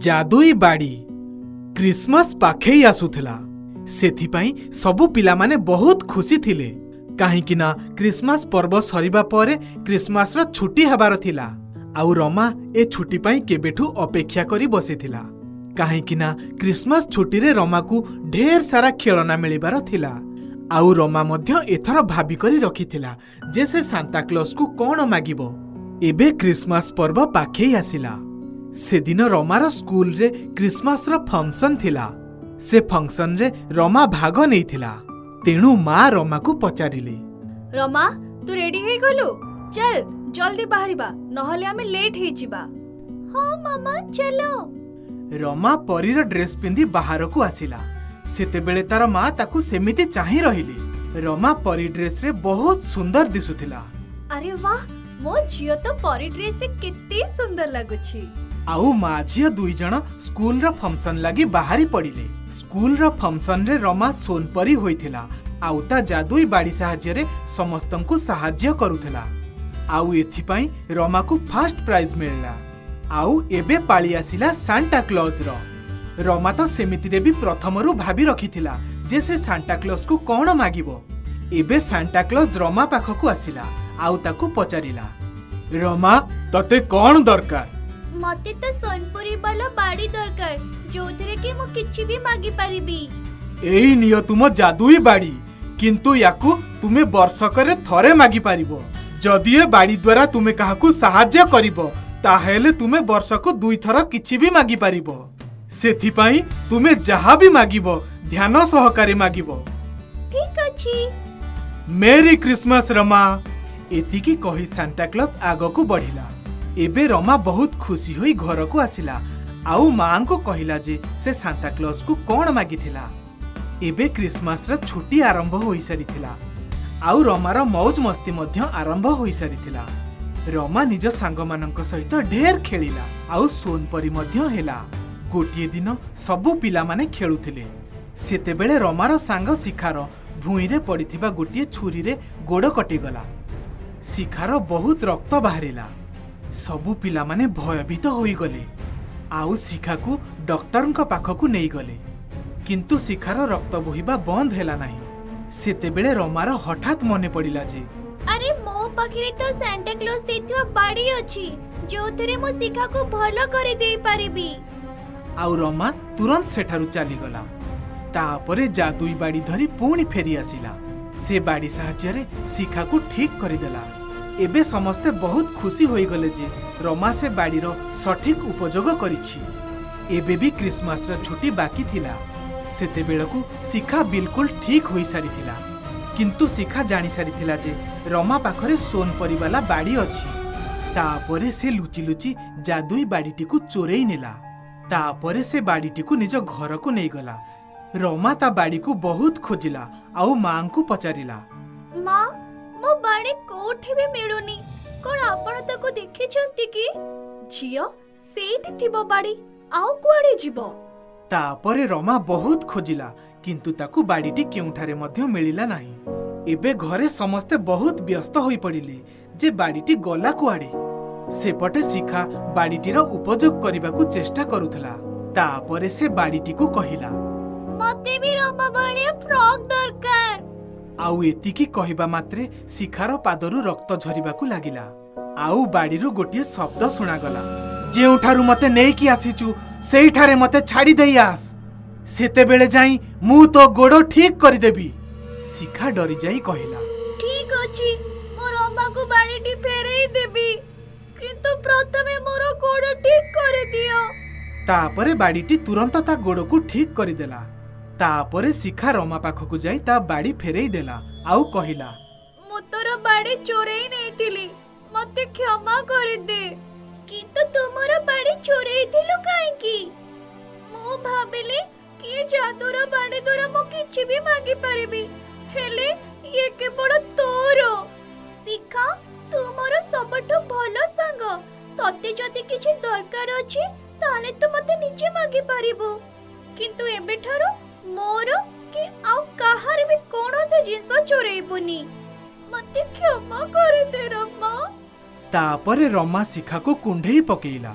ଯାଦୁଇ ବାଡ଼ି। କ୍ରିସମାସ ପାଖେଇ ଆସୁଥିଲା, ସେଥିପାଇଁ ସବୁ ପିଲାମାନେ ବହୁତ ଖୁସି ଥିଲେ, କାହିଁକି ନା କ୍ରିସମାସ ପର୍ବ ସରିବା ପରେ କ୍ରିସମାସର ଛୁଟି ହେବାର ଥିଲା। ଆଉ ରମା ଏ ଛୁଟି ପାଇଁ କେବେଠୁ ଅପେକ୍ଷା କରି ବସିଥିଲା, କାହିଁକି ନା କ୍ରିସମାସ ଛୁଟିରେ ରମାକୁ ଢେର ସାରା ଖେଳନା ମିଳିବାର ଥିଲା। ଆଉ ରମା ମଧ୍ୟ ଏଥର ଭାବିକରି ରଖିଥିଲା ଯେ ସେ ସାନ୍ତାକ୍ଲଜକୁ କ'ଣ ମାଗିବ। ଏବେ କ୍ରିସମାସ ପର୍ବ ପାଖେଇ ଆସିଲା। ସେଦିନ ରମାର ସ୍କୁଲରେ କ୍ରିସମାସର ଫଙ୍କସନ୍ ଥିଲା। ସେ ଫଙ୍କସନରେ ରମା ଭାଗ ନେଇଥିଲା। ତେଣୁ ମା ରମାକୁ ପଚାରିଲେ, ରମା, ତୁ ରେଡି ହେଇଗଲୁ? ଚାଲ, ଜଲ୍ଦି ବାହାରିବା, ନହେଲେ ଆମେ ଲେଟ୍ ହେଇଯିବା। ହଁ ମାମା, ଚାଲ। ରମା ପରୀର ଡ୍ରେସ୍ ପିନ୍ଧି ବାହାରକୁ ଆସିଲା। ସେତେବେଳେ ତାର ମା ତାକୁ ସେମିତି ଚାହିଁ ରହିଲେ। ରମା ପରୀ ଡ୍ରେସରେ ବହୁତ ସୁନ୍ଦର ଦିଶୁଥିଲା। ଆରେ ବାଃ, ମୋ ଝିଅ ତ ପରୀ ଡ୍ରେସରେ କେତେ ସୁନ୍ଦର ଲାଗୁଛି! ଆଉ ମା ଝିଅ ଦୁଇ ଜଣ ସ୍କୁଲର ଫଙ୍କସନ ଲାଗି ବାହାରି ପଡ଼ିଲେ। ସ୍କୁଲର ଫଙ୍କସନରେ ରମା ସୋନପରୀ ହୋଇଥିଲା ଆଉ ତା ଯାଦୁଇ ବାଡ଼ି ସାହାଯ୍ୟରେ ସମସ୍ତଙ୍କୁ ସାହାଯ୍ୟ କରୁଥିଲା। ଆଉ ଏଥିପାଇଁ ରମାକୁ ଫାଷ୍ଟ ପ୍ରାଇଜ୍ ମିଳିଲା। ଆଉ ଏବେ ପାଳି ଆସିଲା ସାଣ୍ଟା କ୍ଲଜର। ରମା ତ ସେମିତିରେ ବି ପ୍ରଥମରୁ ଭାବି ରଖିଥିଲା ଯେ ସେ ସାଣ୍ଟା କ୍ଲଜକୁ କ'ଣ ମାଗିବ। ଏବେ ସାଣ୍ଟା କ୍ଲଜ ରମା ପାଖକୁ ଆସିଲା ଆଉ ତାକୁ ପଚାରିଲା, ରମା, ତତେ କ'ଣ ଦରକାର? ମତେ ତ ସୋନପୁରୀ ବାଲା ବାଡ଼ି ଦରକାର, ଯୋଉଥିରେ କି ମୁଁ କିଛି ବି ମାଗି ପାରିବି। ଏଇ ନିଅ ତୁମ ଯାଦୁଇ ବାଡ଼ି, କିନ୍ତୁ ୟାକୁ ତୁମେ ବର୍ଷକରେ ଥରେ ମାଗିପାରିବ। ଯଦି ଏ ବାଡ଼ି ଦ୍ୱାରା ତୁମେ କାହାକୁ ସାହାଯ୍ୟ କରିବ, ତାହେଲେ ତୁମେ ବର୍ଷକୁ ଦୁଇଥର କିଛି ବି ମାଗିପାରିବ। ସେଥିପାଇଁ ତୁମେ ଯାହା ବି ମାଗିବ, ଧ୍ୟାନ ସହକାରେ ମାଗିବ। ଠିକ ଅଛି। ମେରି କ୍ରିସମାସ ରମା। ଏତିକି କହି ସାଣ୍ଟାକ୍ଲଜ ଆଗକୁ ବଢ଼ିଲା। ଏବେ ରମା ବହୁତ ଖୁସି ହୋଇ ଘରକୁ ଆସିଲା ଆଉ ମାଙ୍କୁ କହିଲା ଯେ ସେ ସାଣ୍ଟାକ୍ଲଜକୁ କ'ଣ ମାଗିଥିଲା। ଏବେ କ୍ରିସମାସର ଛୁଟି ଆରମ୍ଭ ହୋଇସାରିଥିଲା ଆଉ ରମାର ମଉଜ ମସ୍ତି ମଧ୍ୟ ଆରମ୍ଭ ହୋଇସାରିଥିଲା। ରମା ନିଜ ସାଙ୍ଗମାନଙ୍କ ସହିତ ଢେର ଖେଳିଲା ଆଉ ସୋନପରି ମଧ୍ୟ ହେଲା। ଗୋଟିଏ ଦିନ ସବୁ ପିଲାମାନେ ଖେଳୁଥିଲେ। ସେତେବେଳେ ରମାର ସାଙ୍ଗ ଶିଖାର ଭୂଇଁରେ ପଡ଼ିଥିବା ଗୋଟିଏ ଛୁରୀରେ ଗୋଡ଼ କଟିଗଲା। ଶିଖାର ବହୁତ ରକ୍ତ ବାହାରିଲା। ସବୁ ପିଲାମାନେ ଭୟଭୀତ ହୋଇଗଲେ ଆଉ ଶିଖାକୁ ଡକ୍ଟରଙ୍କ ପାଖକୁ ନେଇଗଲେ। କିନ୍ତୁ ଶିଖାର ରକ୍ତ ବୋହିବା ବନ୍ଦ ହେଲା ନାହିଁ। ସେତେବେଳେ ରମାର ହଠାତ୍ ମନେ ପଡ଼ିଲା ଯେ ଆରେ, ମୋ ପାଖରେ ତ ସାଣ୍ଟା କ୍ଲଜ ଦେଇଥିବା ବାଡ଼ି ଅଛି, ଯୋଉଥିରେ ମୁଁ ଶିଖାକୁ ଭଲ କରିଦେଇ ପାରିବି। ଆଉ ରମା ତୁରନ୍ତ ସେଠାରୁ ଚାଲିଗଲା। ତାପରେ ଯାଦୁଇ ବାଡ଼ି ଧରି ପୁଣି ଫେରି ଆସିଲା। ସେ ବାଡ଼ି ସାହାଯ୍ୟରେ ଶିଖାକୁ ଠିକ୍ କରିଦେଲା। ଏବେ ସମସ୍ତେ ବହୁତ ଖୁସି ହୋଇଗଲେ ଯେ ରମା ସେ ବାଡ଼ିର ସଠିକ୍ ଉପଯୋଗ କରିଛି। ଏବେ ବି କ୍ରିସମାସର ଛୁଟି ବାକି ଥିଲା। ସେତେବେଳକୁ ଶିଖା ବିଲକୁଲ ଠିକ୍ ହୋଇସାରିଥିଲା। କିନ୍ତୁ ଶିଖା ଜାଣିସାରିଥିଲା ଯେ ରମା ପାଖରେ ସୋନପରୀବାଲା ବାଡ଼ି ଅଛି। ତାପରେ ସେ ଲୁଚି ଲୁଚି ଯାଦୁଇ ବାଡ଼ିଟିକୁ ଚୋରେଇ ନେଲା। ତାପରେ ସେ ବାଡ଼ିଟିକୁ ନିଜ ଘରକୁ ନେଇଗଲା। ରମା ତା ବାଡ଼ିକୁ ବହୁତ ଖୋଜିଲା ଆଉ ମାଙ୍କୁ ପଚାରିଲା, ମା, ମୋ ବାଡ଼ି କୋଉଠି ବି ମିଳୁନି। କଣ ଆପଣ ତାକୁ ଦେଖିଛନ୍ତି କି? ଝିଅ, ସେଇଠି ଥିବ ବାଡ଼ି, ଆଉ କୁଆଡ଼େ ଯିବ? ତାପରେ ରମା ବହୁତ ଖୋଜିଲା, କିନ୍ତୁ ତାକୁ ବାଡ଼ିଟି କେଉଁଠାରେ ମଧ୍ୟ ମିଳିଲା ନାହିଁ। ଏବେ ଘରେ ସମସ୍ତେ ବହୁତ ବ୍ୟସ୍ତ ହୋଇପଡ଼ିଲେ ଯେ ବାଡ଼ିଟି ଗଲା କୁଆଡ଼େ। ସେପଟେ ଶିଖା ବାଡ଼ିଟିର ଉପଯୋଗ କରିବାକୁ ଚେଷ୍ଟା କରୁଥିଲା। ତାପରେ ସେ ବାଡ଼ିଟିକୁ କହିଲା, ମତେ ବି ରମା ଭଳିଆ ଫ୍ରକ୍ ଦରକାର। ଆଉ ଏତିକି କହିବା ମାତ୍ରେ ଶିଖାର ପାଦରୁ ରକ୍ତ ଝରିବାକୁ ଲାଗିଲା ଆଉ ବାଡ଼ିରୁ ଗୋଟିଏ ଶବ୍ଦ ଶୁଣାଗଲା, ଯେଉଁଠାରୁ ମତେ ନେଇକି ଆସିଛୁ, ସେଇଠାରେ ମତେ ଛାଡ଼ି ଦେଇ ଆସ। ସେତେବେଳେ ଯାଇ ମୁଁ ତୋ ଗୋଡ଼ ଠିକ୍ କରିଦେବି। ଶିଖା ଡରିଯାଇ କହିଲା, ଠିକ ଅଛି, ମୁଁ ରମାକୁ ବାଡ଼ିଟି ଫେରେଇ ଦେବି, କିନ୍ତୁ ପ୍ରଥମେ ମୋର ଗୋଡ଼ ଠିକ କରିଦିଅ। ତାପରେ ବାଡ଼ିଟି ତୁରନ୍ତ ତା ଗୋଡ଼କୁ ଠିକ୍ କରିଦେଲା। ତାପରେ ଶିଖା ରମା ପାଖକୁ ଯାଇ ତା ବାଡ଼ି ଫେରେଇ ଦେଲା ଆଉ କହିଲା, ମୁଁ ତୋର ବାଡ଼ି ଚୋରେଇ ନେଇଥିଲି, ମତେ କ୍ଷମା କରିଦେ। କିନ୍ତୁ ତୁ ମୋର ବାଡ଼ି ଚୋରେଇଥିଲୁ କାହିଁକି? ମୁଁ ଭାବିଲି କି ଯାଦୁର ବାଡ଼ି ଦ୍ୱାରା ମୁଁ କିଛି ବି ମାଗି ପାରିବି, ହେଲେ ଇଏ କେବଳ ତୋର। ଶିଖା, ତୁ ମୋର ସବୁଠୁ ଭଲ ସାଙ୍ଗ। ତତେ ଯଦି କିଛି ଦରକାର ଅଛି, ତାହେଲେ ତୁ ମତେ ନିଜେ ମାଗି ପାରିବୁ। କିନ୍ତୁ ଏବେଠାରୁ ମୋର କି ଆଉ କାହାର ବି କୌଣସି ଜିନିଷ ଚୋରେଇବୁନି। ମତେ କ୍ଷମା କରିଦେ ରମା। ତାପରେ ରମା ଶିଖାକୁ କୁଣ୍ଢେଇ ପକେଇଲା।